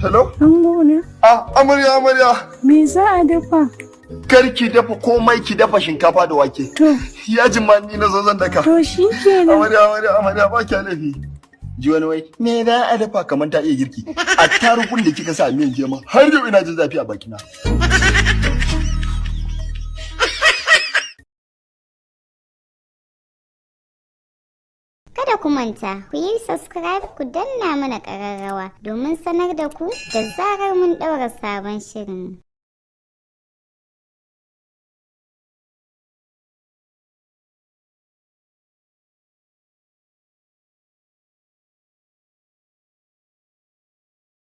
Hello? Angona, Ah, amarya, amarya. Me za a dafa? Kar ki dafa komai, ki dafa shinkafa da wake. To, Yajin ma ni na zo zan daka. to shi kenan. Amarya, amarya, amarya, ba ki laifi. Ji wani wai, me za a dafa, kamar ta iya girki? A tarugun da kika sa a miyan jema, har yau ina jin zafi a bakina. Kada ku manta, ku yi subscribe, ku danna mana ƙararrawa domin sanar da ku da zarar mun ɗaura sabon shirin.